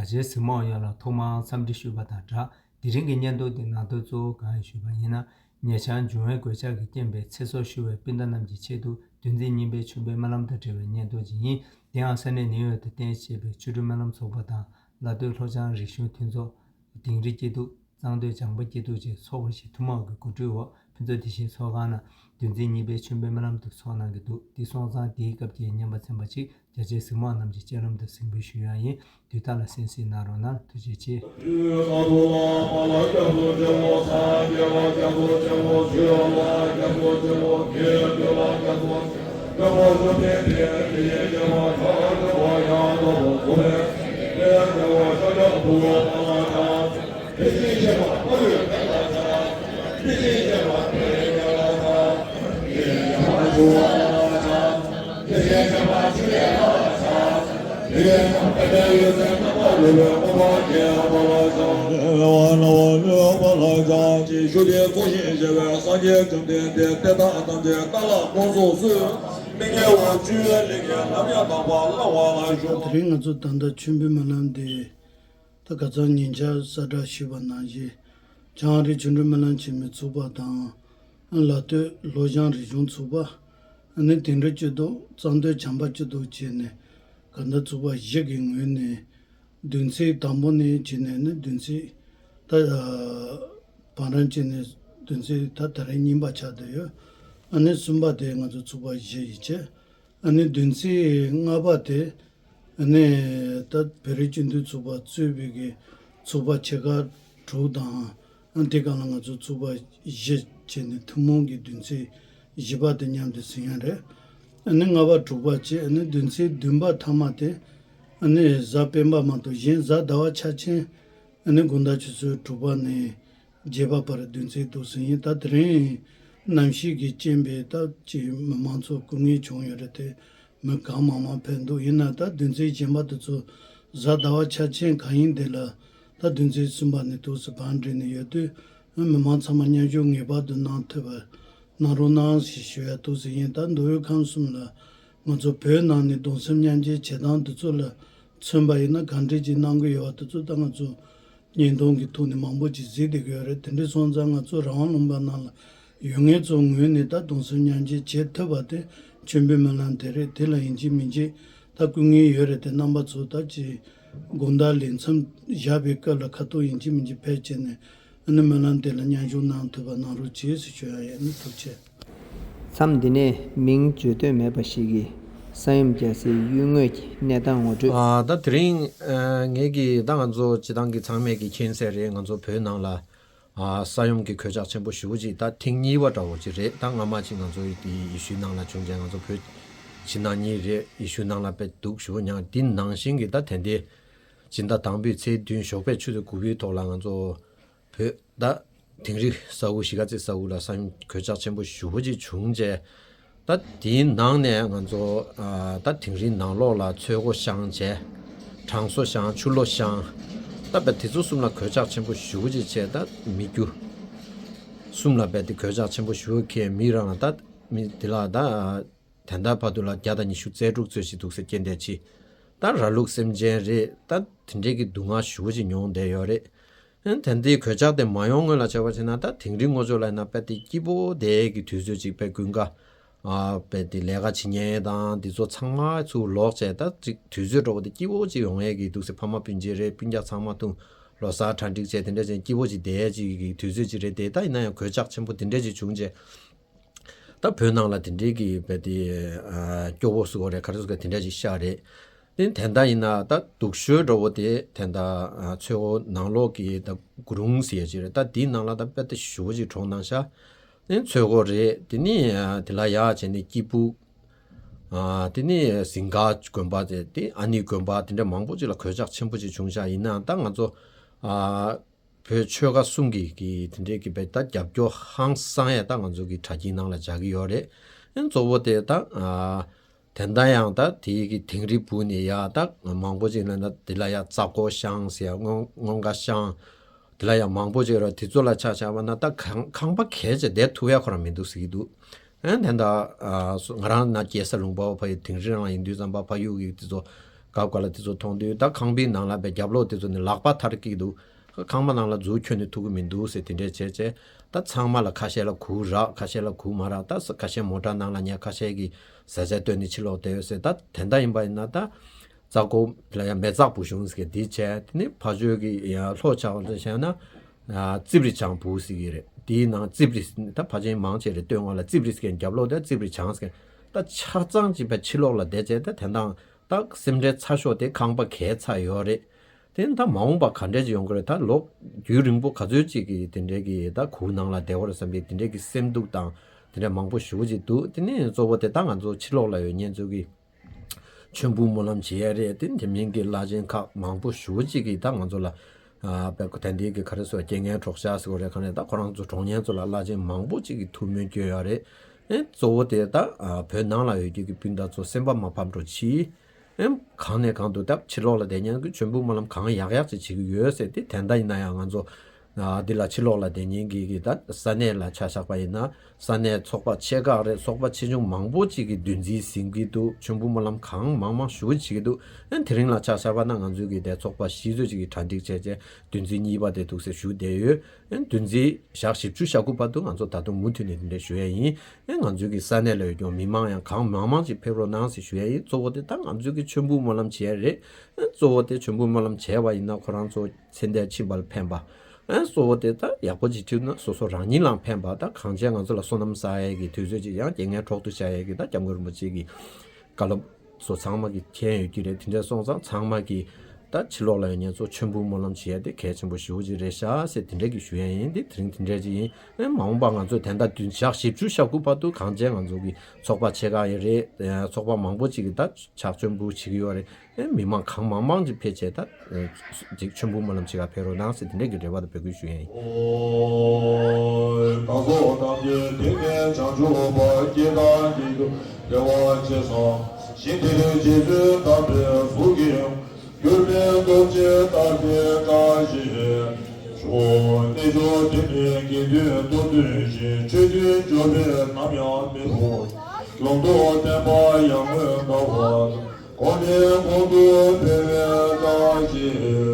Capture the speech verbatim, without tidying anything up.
རྒྱ་ཆེའི་གཟིགས་མོ་བ་ཡོངས་ལ་ཐོག་མར་འཚམས་འདྲི་ཞུས་པ་དང་སྦྲགས། དེ་རིང་གི་བརྙན་ཐུང་འདི་ནང་དོན་གཙོ་བོ་གང་ཡིན་ཞུས་པ་ཡིན་ན། ཉེ་ཆར་འབྱུང་བའི་གོད་ཆག་གི་རྐྱེན་པས་ཚེ་སྲོག་ཤོར་བའི་སྤུན་ཟླ་རྣམས་ཀྱི་ཆེད་དུ་བདུན་ཚིགས་གཉིས་པའི་མཆོད་འབུལ་སྨོན་ལམ་དང་འབྲེལ་བའི་བརྙན་ཐུང་ཅིག་ཡིན། དེའང་ས་གནས་ནིའུ་ཡོག་ཏུ་རྟེན་གཞི་བྱས་པའི་ཆོ་འཕྲུལ་སྨོན་ལམ་ཚོགས་པ་དང་ལ་སྟོད་ལྷོ་བྱང་རིག་གཞུང་མཐུན་ཚོགས། དིང་རི་སྐྱིད་སྡུག་གཙང་སྟོད་བྱམས་པ་སྐྱིད་སྡུག་བཅས་ཚོགས་པ་ཞིག་ཐུན་མོང་གི་གོ་སྒྲིག་འོག་ཕུན་ཚོགས་བདེ་ཆེན་ཚོགས་ཁང་ནང་བདུན་ཚིགས་གཉིས་པའི་མཆོད་འབུལ་སྨོན་ལམ་དུ་ཚོགས་གནང་གི་འདུག་དེ་སོང་ཙང་དེའི་སྐབས་ཀྱི་བརྙན་པར་ཚན་པ་ཅིག་རྒྱ་ཆེའི་གཟིགས་མོ་བ་རྣམས་ཀྱི་སྤྱན་ལམ་དུ་གཟིགས་འབུལ་ཞུ་ཡ་ཡིན། དུས་ཐག་ལ་གསན་གཟིགས་གནང་རོགས་གནང་། ཐུགས་རྗེ་ཆེ། དེ་རིང་ང་ཚོ་ད་ལྟ་མཆོད་འབུལ་སྨོན་ལམ་འདི། ད་ཁ་སང་ཉིན་ཆར་གསལ་བསྒྲགས་ཞུས་པ་ནང་བཞིན། བྱང་རི་ཆོ་འཕྲུལ་སྨོན་ལམ་ཆེན་མོའི་ཚོགས་པ་དང་། ལ་སྟོད་ལྷོ་བྱང་རིག་གཞུང་ཚོགས་པ། ཨ་ནི་དིང་རི་སྐྱིད་སྡུག་གཙང་སྟོད་བྱམས་པ་སྐྱིད་སྡུག་བཅས་ནས་གང་ལྟར་ཚོགས་པ་བཞི་གི་ངོས་ནས་བདུན་ཚིགས་དང་པོ་ནས་བྱས་ནས་ནི་བདུན་ཚིགས་ད་བང་རིམ་བྱས་ནས་བདུན་ཚིགས་ད་ད་རེས་གཉིས་པ་ཆགས་བསྡད་ཡོད། ཨ་ནི་གསུམ་པ་དེ་ང་ཚོ་ཚོགས་པ་བཞི་ཡིས་བྱས། ཨ་ནི་བདུན་ཚིགས་ལྔ་པ་དེ། ཨ་ནི་ད་བོད་རིགས་སྤྱི་མཐུན་ཚོགས་པ་གཙོས་པའི་གི་ཚོགས་པ་ཆེ་ཁག་དྲུག་དང་། ཨ་དེ་གང་ལ་ང་ཚོ་ཚོགས་པ་བཞི་བྱས་ནས་ཐུན་མོང་གི་བདུན་ཚིགས་བཞི་པ་དེ་མཉམ་དུ་ཟིན་ཡ་རེད། ཨ་ནི་ལྔ་པ་དྲུག་པ་བཅས་ཨ་ནི་བདུན་ཚིགས་བདུན་པ་ཐ་མ་དེ། ཨ་ནི་གཟའ་སྤེན་པ་མ་གཏོགས་གཞན་གཟའ་ཟླ་བ་འཆར་ཅན། ཨ་ནི་དགོང་དག་ཆུ་ཚོད་དྲུག་པ་ནས་བརྒྱད་པ་བར་བདུན་ཚིགས་འདུག་ཟིན་ཡིན། ད་དེ་རིང་གནམ་གཤིས་ཀྱི་རྐྱེན་པས་ད་ཅིག་མི་མང་ཚོ་སྐུ་ངལ་བྱུང་ཡོད་རེད་དེ། མི་གང་མང་མང་ཕེབས་འདུག་ཡིན་ན་ད་བདུན་ཚིགས་གཞན་པ་དེ་ཚོ་གཟའ་ཟླ་བ་འཆར་ཅན་གང་ཡིན་དེ་ལ་ད་བདུན་ཚིགས་གསུམ་པ་ནས་འདུག་སེ་བང་སྒྲིག་ནས་ཡོད་དུས། མི་མང་ཚང་མ་མཉམ་ཞུགས་ངེས་པར་དུ་གནང་ཐུབ་པ་གནང་རོགས་གནང་ཞེས་ཞུ་ཡ་འདུག་ཟེར་ཡིན། ད་མདོ་དབུས་ཁམས་གསུམ་ལ་ང་ཚོ་བོད་ནང་ནས་གདུང་སེམས་མཉམ་སྐྱེད་བྱེད་སྟངས་དེ་ཚོ་ལ་མཚོན་པ་ཡིན་ན་གང་འདྲ་ཅིག་གནང་གི་ཡོད་པ་དེ་ཚོ་ད་ང་ཚོ་བརྙན་ཐུང་གི་ཐོག་ནས་མང་པོ་ཅིག་གཟིགས་བསྡད་ཀྱི་ཡོད་རེད། དེ་འདྲ་སོང་ཙང་ང་ཚོ་རང་དབང་ལུང་པ་ནང་ལ་ཡོད་མཁན་ཚོའི་ངོས་ནས་ད་གདུང་སེམས་མཉམ་སྐྱེད་བྱེད་ཐུབ་པ་དེ་མཆོད་འབུལ་སྨོན་ལམ་དེ་རེད། དེ་ལ་ཡིན་གཅིག་མིན་གཅིག་ད་སྐུ་ངལ་ཡོད་རེད་དེ། རྣམ་པ་ཚོ་ད་ཅིག་དགོང་དག་ལས་མཚམས་བཞག་པའི་སྐབས་ལ་ཁ་ཐུག་ཡིན་གཅིག་མིན་གཅིག་ཕེབས་བྱས་ནས་ཨ་ནི་སྨོན་ལམ་དེ་ལ་མཉམ་ཞུགས་གནང་ཐུབ་པ་གནང་རོགས་བྱེད་ཟེར་ཞུ་ཡ་ཡིན། ཐུགས་རྗེ་ཆེ། མཚམས་འདི་ནས་མིང་བརྗོད་འདོད་མེད་པ་ཞིག་གིས་ས་ཡོམ་རྒྱག་སའི་ཡུལ་དངོས་ཀྱི་གནས་སྟངས་ངོ་སྤྲོད། ཨ། ད་དེ་རིང་ཨ་ངེད་ཀྱིས་ད་ང་ཚོ་སྤྱི་བཏང་གི་ཚང་མས་ཀྱིས་མཁྱེན་གསལ་རེད། ང་ཚོ་བོད་ནང་ལ་ཨ་ས་ཡོམ་གྱི་གོད་ཆག་ཆེན་པོ་ཞེ་པོ་ཅིག་ད་ཐེངས་གཉིས་པ་འདྲ་བོ་ཅིག་རེད། ད་སྔ་མ་ཅིག་ང་ཚོ་དེ་ཡེ་ཤུའི་ནང་ལ་བྱུང་རྗེས་ང་ཚོ་བོད་ཕྱི་ནང་གཉིས་རེད། ཡེ་ཤུའི་ནང་ལ་དཔེ་སྡུག་ཞེ་པོ་མྱངས། དེ་ནང་བཞིན་གྱི་ད་དེ་འདྲའི་སྤྱི་ཟླ་དང་པོའི་ཚེས་བདུན་ཞོགས་པའི་ཆུ་ཚོད་དགུ་པའི་ཐོག་ལ་ང་ཚོ་བོད་ད་དིང་རི་ས་ཁུལ་གཞིས་ཀ་རྩེ་ས་ཁུལ་ལ་ས་ཡོམ་གོད་ཆག་ཆེན་པོ་ཞེ་པོ་ཅིག་བྱུང་རྗེས། ད་དེའི་ནང་ནས་ང་ཚོ་ཨ་ད་དིང་རིའི་ནང་ལོགས་ལ་ཚོད་སྒོ་བཤམས་བྱས། གྲང་སོ་བཤམས། ཆུ་ལོག་བཤམས། ད་དཔེ་དེ་ཚོ་གསུམ་ལ་གོད་ཆག་ཆེན་པོ་ཞེ་པོ་ཅིག་བྱས། ད་མི་རྒྱུ་གསུམ་ལ་དཔེ་དེ་གོད་ཆག་ཆེན་པོ་ཞེ་པོ་ཁེལ། མི་རང་ལ་ད་མི་དེ་ལ་ད་དེ་འདྲ་བར་དུ་ལ་བརྒྱ་དང་ཉི་ཤུ་རྩ་དྲུག་ཙམ་ཞིག་འདུག་ཟེར། རྐྱེན་འདས་ཕྱིན། ད་ར་ལུག་སེམས་ཅན་རེད། ད་དེ་འདྲའི་གི་སྡུག་བསྔལ་ཞེ་པོ་ཅིག་མྱོང་བསྡད་ཡོད་རེད། ཨ་ནི་དེ་འདྲའི་གོད་ཆག་དེ་མ་ཡོང་སྔོན་ལ་བྱས་པ་བྱས་ན། ད་དིང་རི་ངོས་ཕྱོགས་ལ་ཡིན་ན་དཔེ་དེ་སྐྱིད་པོ་བསྡད་ཀྱི་དུས་ཚོད་ཅིག་དཔེ་ཀུན་དགའ་ཨ་དཔེ་དེ་ལས་ཀ་བྱེད་མཁན་དང་འདི་ཚོ་ཚང་མ་ཚུར་ལོག་བྱས། ད་ཅིག་དུས་ཚོད་འདྲ་བོ་དེ་སྐྱིད་པོ་ཅིག་ཡོང་ཡས་ཀྱི་འདུག་ཟེར། ཕ་མ་སྤུན་མཆེད་རེད། སྤུན་ཀྱག་ཚང་མ་ཐུག་ལོ་གསར་གྲ་སྒྲིག་བྱས་དེ་འདྲ་བྱས་སྐྱིད་པོ་ཅིག་བསྡད་ཡས་ཅིག་གི་དུས་ཚོད་ཅིག་རེད་དེ། ད་ཡིན་ན་ཡང་གོད་ཆག་ཆེན་པོ་དེ་འདྲ་ཅིག་བྱུང་རྗེས། ད་བོད་ནང་ལ་དེ་འདྲའི་གི་དཔེ་དེ་ཨ་སྐྱོ་བོ་ཟེར་དགོས་རེད། ག་རེ་ཟེར་དགོས། དེ་འདྲ་ཅིག་ཤར་རེད། དེ་དེ་འདྲ་ཡིན་ན་ད་སྡུག་ཤོས་འདྲ་བོ་དེ་དེ་འདྲ་ཨ་ཚོད་སྒོ་ནང་ལོགས་ཀྱི་ད་གུ་རུང་ཟེར་ཡ་ཅིག་རེད། ད་དེའི་ནང་ལ་ད་དཔེ་དེ་ཞེ་པོ་ཅིག་གྲོངས་བཏང་ཤག་དེ་ཚོད་སྒོ་རེད། དེ་ནི་ཨ་དེ་ལ་ཡ་བྱས་ནས་སྐྱིད་སྡུག་ཨ་དེ་ནི་ཟིང་དཀར་དགོན་པ་དེ། དེ་ཨ་ནི་དགོན་པ་དེ་འདྲ་མང་པོ་ཅིག་ལ་གོད་ཆག་ཆེན་པོ་ཅིག་བྱུང་ཤག་ཡིན་ནའང་ད་ང་ཚོ་ཨ་བོད་ཆོལ་ཁ་གསུམ་གྱི་གི་དེ་འདྲའི་གི་དཔེ་ད་རྒྱབ་སྐྱོར་ཧང་སང་ཡ་ད་ང་ཚོ་གི་དྲ་རྒྱའི་ནང་ལ་བཞག་གི་ཡོད་རེད། ཨ་གཙོ་བོ་དེ་ད་ཨ་དེ་འདྲ་ཡང་ད་དེའི་གི་དིང་རི་སྦུག་ནས་ཡ་ད་མང་པོ་ཅིག་ལ་ད་དེ་ལ་ཡ་རྩ་སྒོ་བཤམས་ཟེར་ཡ། སྔོན་སྔོན་ཁ་བཤམས། དེ་ལ་ཡང་མང་པོ་ཅིག་ར་དེ་ཚོ་ལ་ཆ་བཞག་པ་ན་ད་ཁང་ཁང་པ་གས་ཅིག་བསྡད་ཐུབ་ཡ་ཁོ་རང་མི་འདུག་ཟེར་གྱི་འདུག་ཨ་དེ་འདྲ་ཨ་སོ་ང་རང་ན་རྒྱལ་ས་ལུང་པ་བ་ཕ་ཡུལ་དིང་རི་རང་ཡིན་དུས་ཙམ་པ་ཕ་ཡུལ་གྱི་དེ་ཚོ་ སྐབས་འགའ་ལ་དེ་ཚོ་མཐོང་དུས་ད་ཁང་པའི་ནང་ལ་བའི་རྒྱབ་ལོགས་དེ་ཚོ་ནི་ལག་པ་ཐར་གྱི་འདུག་ཁང་པ་ནང་ལ་མཛུབ་འཁྱོལ་ནས་ཐུག་གི་མི་འདུག་ཟེར་དེ་འདྲས་བྱས་བྱས། ད་ཚང་མ་ལ་ཁ་ཤས་ལ་གུར་རག་ཁ་ཤས་ལ་གུར་མ་རག་ད་ཁ་ཤས་མོ་ཊ་ནང་ལ་ཉལ། ཁ་ཤས་ཀྱིས་བཟའ་བཅའ་བཏོན་ནས་ཕྱིར་ལོག་བསྡད་ཡོད་ཟེར། ད་དེ་འདྲ་ཡིན་པ་ཡིན་ན་ད། རྩྭ་ཀོ་ལ་ཡང་མེ་བཙག་བུ་གཞུང་ཟེར་འདི་བྱས། དེ་ནི་ཕ་ཆོས་ཀྱི་ཡང་ལྷོ་ཕྱོགས་ལ་བྱས་ན། ཨ། རྩིབ་རི་བྱང་བུ་ཟེར་གྱི་རེད། དེའི་ནང་རྩིབ་རི་ད་ཕལ་ཆེར་མང་ཆེ་རེད། སྟོད་མངའ་ལ་རྩིབ་རི་ཟེར་མཁན། རྒྱབ་ལོགས་དེ་རྩིབ་རི་བྱང་ཟེར་མཁན། ད་ཆ་ཚང་གཅིག་པའི་ཕྱི་ལོགས་ལ་བསྡད་བྱས། ད་དེ་དང་ད་སེམས་ཁྲལ་ཚ་ཤོས་དེ་ཁང་པ་གས་ཚ་ཡོད་རེད། དེ་ནི་ད་མ་འོངས་པ་ག་འདྲས་ཅིག་ཡོང་གི་རེད། ད་ལོ་རྒྱུས་རིང་པོ་ག་ཚོད་ཅིག་གི་དེ་འདྲས་ཀྱི་ད་གུར་ནང་ལ་བསྡད་ཡོད་རེད་བསམ་པའི་དེ་འདྲས་ཀྱི་སེམས་སྡུག་དང་དེ་འདྲས་མང་པོ་ཞེ་པོ་ཅིག་འདུག་དེ་ནི་གཙོ་བོ་དེ་ད་ང་ཚོ་ཕྱི་ལོགས་ལ་ཡོད་མཁན་ཚོ་གི་མཆོད་འབུལ་སྨོན་ལམ་བྱེད་ཡ་རེད། དེ་དེ་མིན་གྱི་བླ་ཆེན་ཁག་མང་པོ་ཞེ་པོ་ཅིག་གིས་ད་ང་ཚོ་ལ། ཨ། དཔེ་ད་ལྟའི་གི་ག་རེ་ཟེར། རྐྱེན་ངན་གྲོགས་ཤར་ཟེར་དགོས་རེད། ག་ནས་ད་ཁོ་རང་ཚོ་གྲོངས་མཁན་ཚོ་ལ་བླ་ཆེན་མང་པོ་ཅིག་གིས་ཐུགས་སྨོན་སྐྱོན་ཡོད་རེད། ཨེ། གཙོ་བོ་དེ་ད། ཨ། བོད་ནང་ལ་ཡོད་རྒྱུ་གི་སྤུན་ཟླ་ཚོ་སེམས་པ་མ་ཕམ་འགྲོ་ཕྱིར། ཨེ། གང་ནས་གང་དུ་ད་ཕྱི་ལོགས་ལ་བསྡད་མཁན་གྱི་མཆོད་འབུལ་སྨོན་ལམ་གང་ཡག་ཡག་ཅིག་བྱེད་ཀྱི་ཡོད་ཟེར། དེ་དེ་འདྲ་ཡིན་ན་ཡང་ང་ཚོ། ཨ། འདི་ལ་ཕྱི་ལོགས་ལ་བསྡད་མཁན་གྱི་གི་ད་ས་གནས་ལ་ཆ་བཞག་པ་ཡིན་ན། ས་གནས་ཚོགས་པ་ཆེ་ཁག་རེད། ཚོགས་པ་ཆེ་ཆུང་མང་པོ་ཅིག་གིས་འདུ་འཛི་ཟིན་གྱི་འདུག་མཆོད་འབུལ་སྨོན་ལམ་གང་མང་མང་ཞེ་པོ་བྱེད་ཀྱི་འདུག་ཨ། དེ་རིང་ལ་ཆ་བཞག་པ་ན་ང་ཚོའི་གི་དེ་ཚོགས་པ་གཞི་རྩ་ཅིག་གིས་གྲ་སྒྲིག་བྱས་བྱས་འདུ་འཛི་གཉིས་པ་དེ་འདུག་ཟེར་ཞུ་བསྡད་ཡོད། ཨ། འདུ་འཛི་ཞག་བཞི་བཅུ་ཞེ་དགུ་བར་དུ་ང་ཚོ་ད་དུང་མུ་མཐུད་ནས་དེ་འདྲ་ཞུ་ཡ་ཡིན། ཨ། ང་ཚོའི་གི་ས་གནས་ལ་ཡོད་ཀྱང་མི་མང་ཡང་གང་མང་མང་ཅིག་ཕེབས་རོགས་གནང་ཟེར་ཞུ་ཡ་ཡིན། གཙོ་བོ་དེ་ད་ང་ཚོའི་གི་མཆོད་འབུལ་སྨོན་ལམ་བྱེད་ཡ་རེད། ཨ། གཙོ་བོ་དེ་མཆོད་འབུལ་སྨོན་ལམ་བྱས་པ་ཡིན་ན་ཁོ་རང་ཚོ་ཚེ་འདས་ཕྱིན་པ་ལ་ཕན་པ། ཨ། གཙོ་བོ་དེ་ད་ཡག་པོ་ཅིག་ཐུབ་ན་སོ་སོ་རང་ཉིད་ལའང་ཕན་པ། ད་གང་བྱས་ང་ཚོ་ལ་བསོད་ནམས་བསགས་ཡས་ཀྱི་དུས་ཚོད་ཅིག་ཡང་རྐྱེན་ངན་གྲོགས་སུ་བཞག་ཡས་ཀྱི་ད་སྐྱབས་མགོན་རིན་པོ་ཆེ་གི་བཀའ་སློབ་ཚོ་ཚང་མ་གི་མཁྱེན་ཡོད་ཀྱི་རེད། དེ་འདྲ་སོང་ཙང་ཚང་མ་གི་ད་ཕྱི་ལོགས་ལ་ཡོད་མཁན་ཚོ་མཆོད་འབུལ་སྨོན་ལམ་བྱེད་ཡས་དེ་གལ་ཆེན་པོ་ཞེ་པོ་ཅིག་རེད་ཤག་ཟེར་དེ་འདྲ་གི་ཞུ་ཡས་ཡིན། དེ་དེ་རིང་དེ་འདྲ་ཅིག་ཡིན། ཨེ། མ་འོངས་པ་ང་ཚོས་དེ་འདྲ་དུས་ཞག་བཞི་བཅུ་ཞེ་དགུ་བར་དུ་གང་བྱས་ང་ཚོ་གི་ཚོགས་པ་ཆེ་ཁག་ཡིན་རེད། ཨེ། ཚོགས་པ་མང་པོ་ཅིག་གིས་ད་ཕྱག་མཆོད་འབུལ་བྱེད་ཀྱི་ཡོད་རེད། ཨེ། མི་མང་གང་མང་མང་ཅིག་ཕེབས་བྱས་ད། ཨེ། ཅིག་མཆོད་འབུལ་སྨོན་ལམ་བྱེད་ག་ཕེབས་རོགས་གནང་ཟེར་དེ་འདྲས་ཀྱི་རེ་བ་དང་འབོད་སྐུལ་ཞུ་ཡ་ཡིན། ཨོ། བདག་སོགས་ཐམས་ཅད་དེང་ནས་བྱང་ཆུབ་པ་སྐྱེ་དང་སྐྱེ་རྒྱུ་བདེ་བ་ཆེ་སར་ཞིང་དེར་རྗེ་བཙུན་དམ་པའི་གཟུགས་ཀྱིས་གྱུར་པའི་ཐུགས་རྗེ་ལྟར་དེ་བཀྲ་ཤིས་ཤོག་གནས་མཆོག་དེ་ནི་དགེ་འདུན་དུ་འདུས་ཤིང་ཆོས་མཐུན་སྦྱོར་བས་ནམ་ཡང་མི་ཕོད། ལུང་རྟོགས་བསྟན་པ་ཡར་ངོའི་དགའ་བ། གོང་ནས་གོང་དུ་འཕེལ་བའི་བཀྲ་ཤིས་